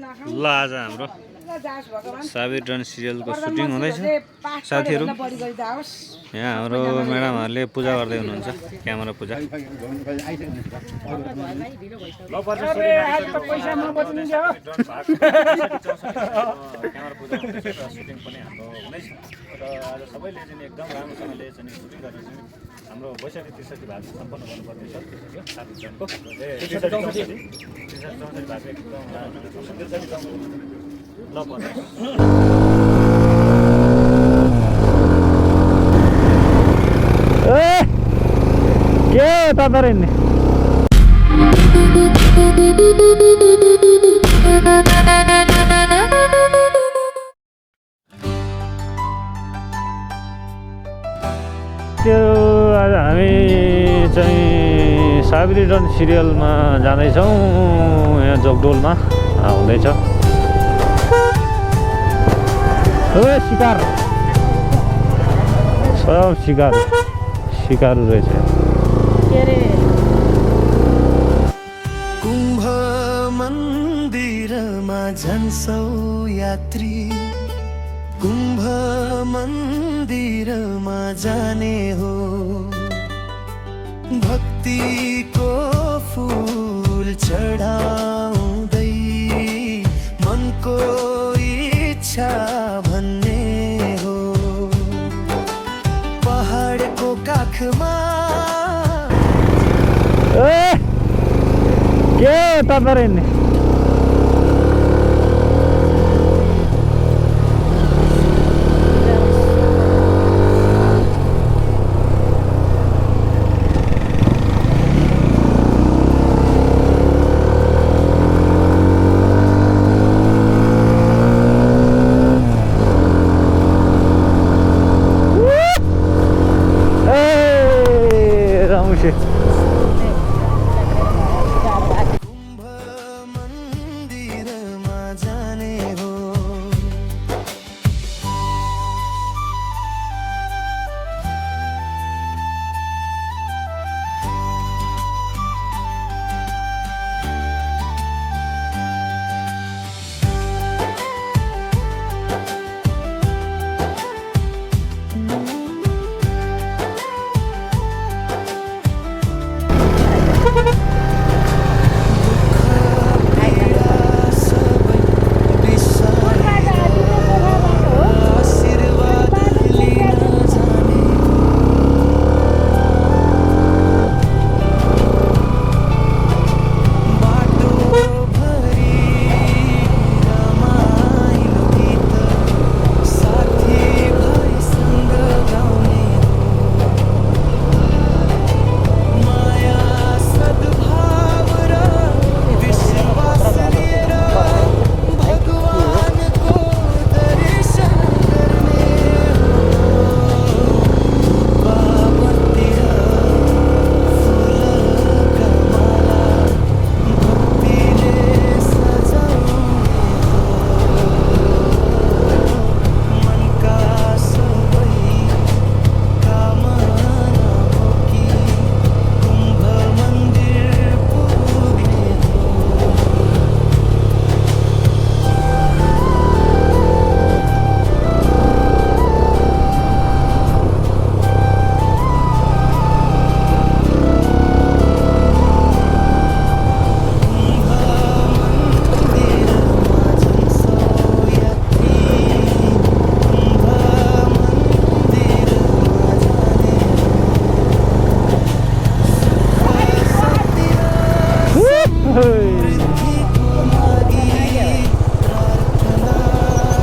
ल आज हाम्रो साबिर डन सिरियलको सुटिङ हुँदैछ साथीहरू। यहाँ हाम्रो म्याडमहरूले पूजा गर्दै हुनुहुन्छ, क्यामेरा पूजा। सुटिङ पनि हाम्रो हुँदैछ र आज सबैले चाहिँ एकदम राम्रोसँगले चाहिँ सुटिङ गरेर चाहिँ हाम्रो 62 63 भाग सम्पन्न गर्नुपर्नेछ। साबिर डनको 63 भाग एकदम ल पर्छ। के तपाईहरु हिँड्ने त्यो आज हामी चाहिँ साबिर डन सिरियलमा जाँदैछौँ। यहाँ जोगडोलमा हुँदैछ शिकार, सब शिकार रहेछ। कुम्भ मन्दिरमा झन्सौ यात्री, कुम्भ मन्दिरमा जाने हो, भक्तिको फूल चढाउँदै मनको इच्छा भन्ने हो। पहाडको काखमा के तपाईहरु हिँड्ने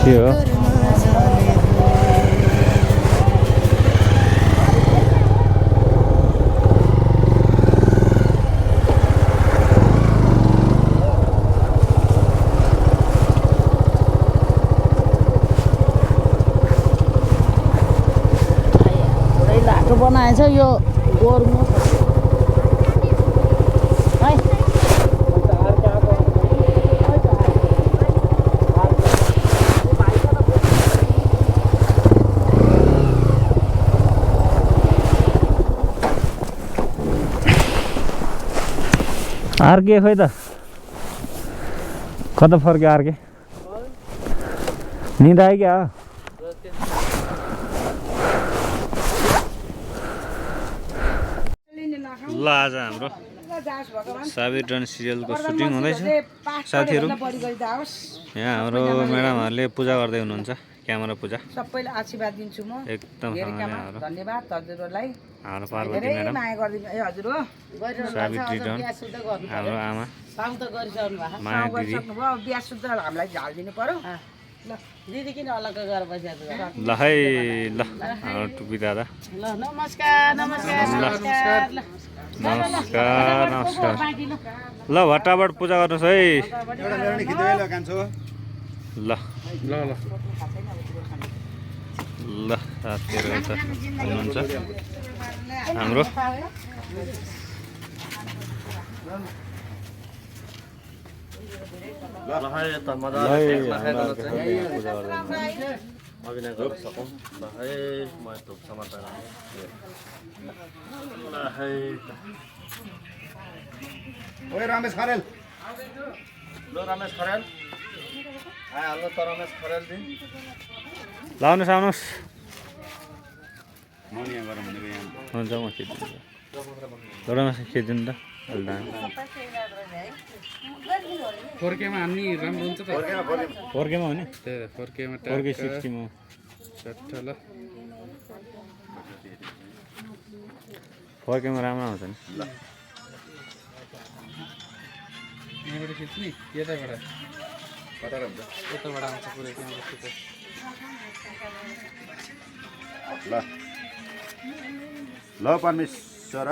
के हो? बनाएछ यो गोरुमा अर्के खोइ त कता फर्क्यो अर्के निद आयो क्या ल आज हाम्रो साबिर डन सिरियलको सुटिङ हुँदैछ साथीहरू यहाँ हाम्रो म्याडमहरूले पूजा गर्दै हुनुहुन्छ क्यामेरा पूजा सबैलाई आशीर्वाद दिन्छु म एकदम धन्यवाद हजुरहरूलाई हाम्रो पार्वती धेरै म्याडम माया गरिदिनु है हजुर हो सावित्री डन हाम्रो आमा माया दिदी बिहा सुत्दा हामीलाई झालिदिनु पर्यो ल दिदी किन अलग्ग गरेर बसिरहेको ल है ल हाम्रो टुपी दादा ल नमस्कार नमस्कार नमस्कार नमस्कार नमस्कार ल भट्टाबाट पूजा गर्नुहोस् है ल ल ल ल साथीहरू यता हुनुहुन्छ हाम्रो अभिनय गर्न सकौँ ल है म धुप समर्पण ल है ओए रमेश खरेल ल रमेश खरेल आइहाल्नु त रमेश खरेल दिन ल आउनुहोस् आउनुहोस् यहाँ गरौँ भनेको यहाँ हुन्छ म खिचिदिन्छु एउटामा खिचिदिनु त अहिले फोर्केमा हान्ने राम्रो हुन्छ त फोर्केमा हो नि त्यही फोर्केमा फोर्के 60 मा चट्ट ल फोर्केमा राम्रो आउँछ नि ल यहाँबाट खिच्ने यताबाट यताबाट आउँछ पुरै त्यहाँबाट खिच्छ ल ल परमेश्वर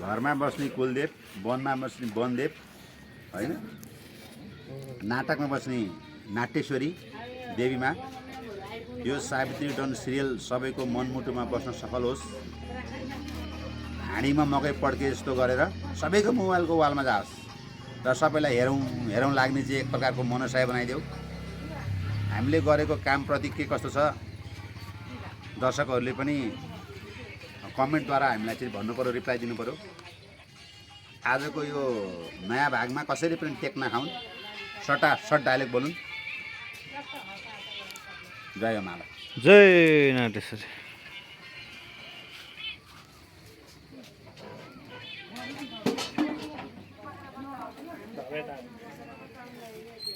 घरमा बस्ने कुलदेव वनमा बस्ने वनदेव होइन नाटकमा बस्ने नाट्येश्वरी देवीमा यो सावित्री डन सिरियल सबैको मनमुटुमा बस्न सफल होस् हाँडीमा मकै पड्के जस्तो गरेर सबैको मोबाइलको वालमा जाओस् र सबैलाई हेरौँ हेरौँ लाग्ने चाहिँ एक प्रकारको मनसाय बनाइदेऊ हामीले गरेको कामप्रति के कस्तो छ दर्शकहरूले पनि कमेन्टद्वारा हामीलाई चाहिँ भन्नु पऱ्यो रिप्लाई दिनु पऱ्यो आजको यो नयाँ भागमा कसैले पनि टेक नखाउन् सर्ट डायलग बोलुन् जय माला जय नाटेश्वरी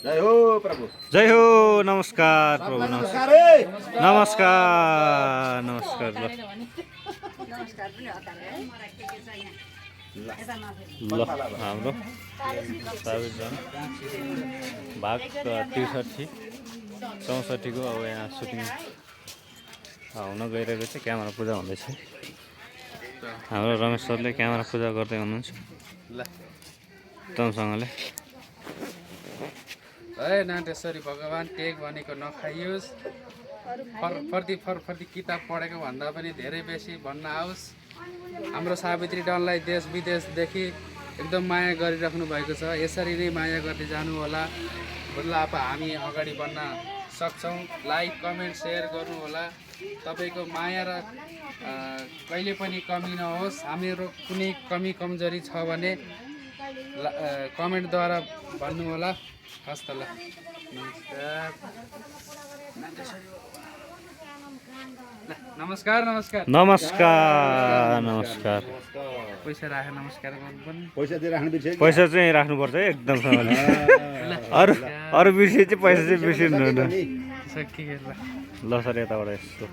जय हो प्रभु जय हो नमस्कार प्रभु नमस्कार नमस्कार नमस्कार ल हाम्रो साबिरजन भाग 63 64 को अब यहाँ सुटिङ हुन गइरहेको छ क्यामेरा पूजा हुँदैछ हाम्रो रमेश सरले क्यामेरा पूजा गर्दै हुनुहुन्छ ल तमसँगले है नाटेश्वरी भगवान् टेक भनेको नखाइयोस् फर्ती किताब पढेको भन्दा पनि धेरै बेसी भन्न आओस् हाम्रो सावित्री डनलाई देश विदेशदेखि एकदम माया गरिराख्नु भएको छ यसरी नै माया गर्दै जानु होला बल्ल अब हामी अगाडि बढ्न सक्छौँ लाइक कमेन्ट सेयर गर्नु होला तपाईँको माया र कहिले पनि कमी नहोस् हामीहरू कुनै कमी कमजोरी छ भने कमेन्टद्वारा भन्नु होला हस्त ल नमस्कार नमस्कार नमस्कार नमस्कार पैसा राखेर नमस्कार गर्नु पर्ने पैसा चाहिँ राख्नु बिर्स्यो पैसा चाहिँ राख्नुपर्छ है एकदम सँगले अरू बिर्सिए चाहिँ पैसा चाहिँ बिर्सिनु हुँदैन ल सर यताबाट यसो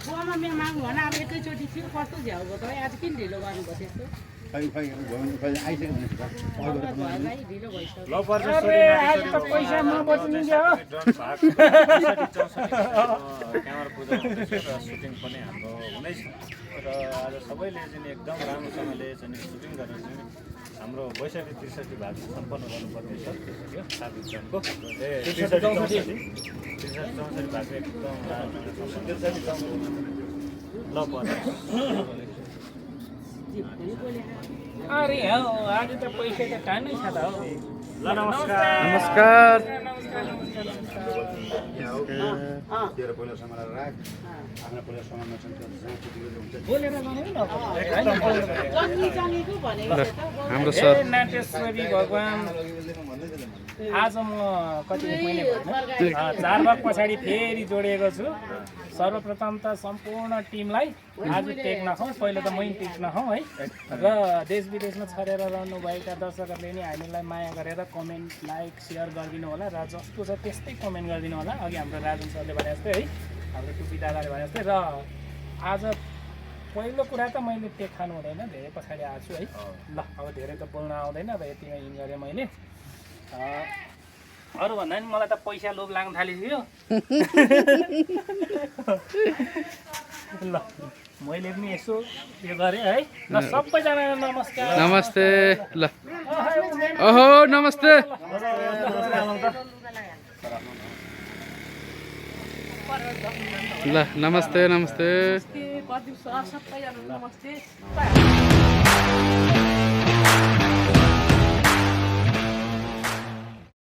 बुवामा मेरो माग्नु भन अब एकैचोटि थियो कस्तो झ्याउ भयो तपाईँ आज किन ढिलो गर्नुपर्छ यस्तो आइसक्यो ढिलो भइसक्यो ल परमेश्वरी पैसा नबच्ने हो क्यामेरा पूजा हुँदैछ र सुटिङ पनि हाम्रो हुँदैछ र आज सबैले चाहिँ एकदम राम्रोसँगले चाहिँ सुटिङ गरेर चाहिँ हाम्रो वैशाखी 63 भाग सम्पन्न गर्नुपर्नेछ त्यसको साबिरजनको 64 भाग एकदम ल अरे हो आज त पैसा त टानै छ त हो नमस्कार तेरो पहिलो सामान राख आफ्नो पहिलो सामान नछन् जहाँ पुगेको हुन्छ बोलेर गरौँ न कति जानेको भनेको ल हाम्रो सर नाटेश्वरी भगवान आज म कति महिना भएन 4 वर्ष पछाडि फेरि जोडिएको छु। सर्वप्रथम त सम्पूर्ण टिमलाई आज टेक नखाउँ, पहिला त मै टेक नखाउँ है। र देश विदेशमा छरेर रहनुभएका दर्शकहरूले नि हामीलाई माया गरेर कमेन्ट लाइक सेयर गरिदिनु होला र जस्तो छ त्यस्तै कमेन्ट गरिदिनु होला। अघि हाम्रो राजन सरले भने जस्तै है, हाम्रो टुपी दादाले भने जस्तै। र आज पहिलो कुरा त मैले टेक खानु हुँदैन, धेरै पछाडि आएको छु है। ल अब धेरै त बोल्न आउँदैन र यतिमा इन गरेँ मैले। अरू भन्दा नि मलाई त पैसा लोभ लाग्न थालिसक्यो। ल मैले पनि यसो यो गरेँ है। ल सबैजनालाई नमस्कार। नमस्ते ल ओहो नमस्ते ल नमस्ते नमस्ते कति सबैजना नमस्ते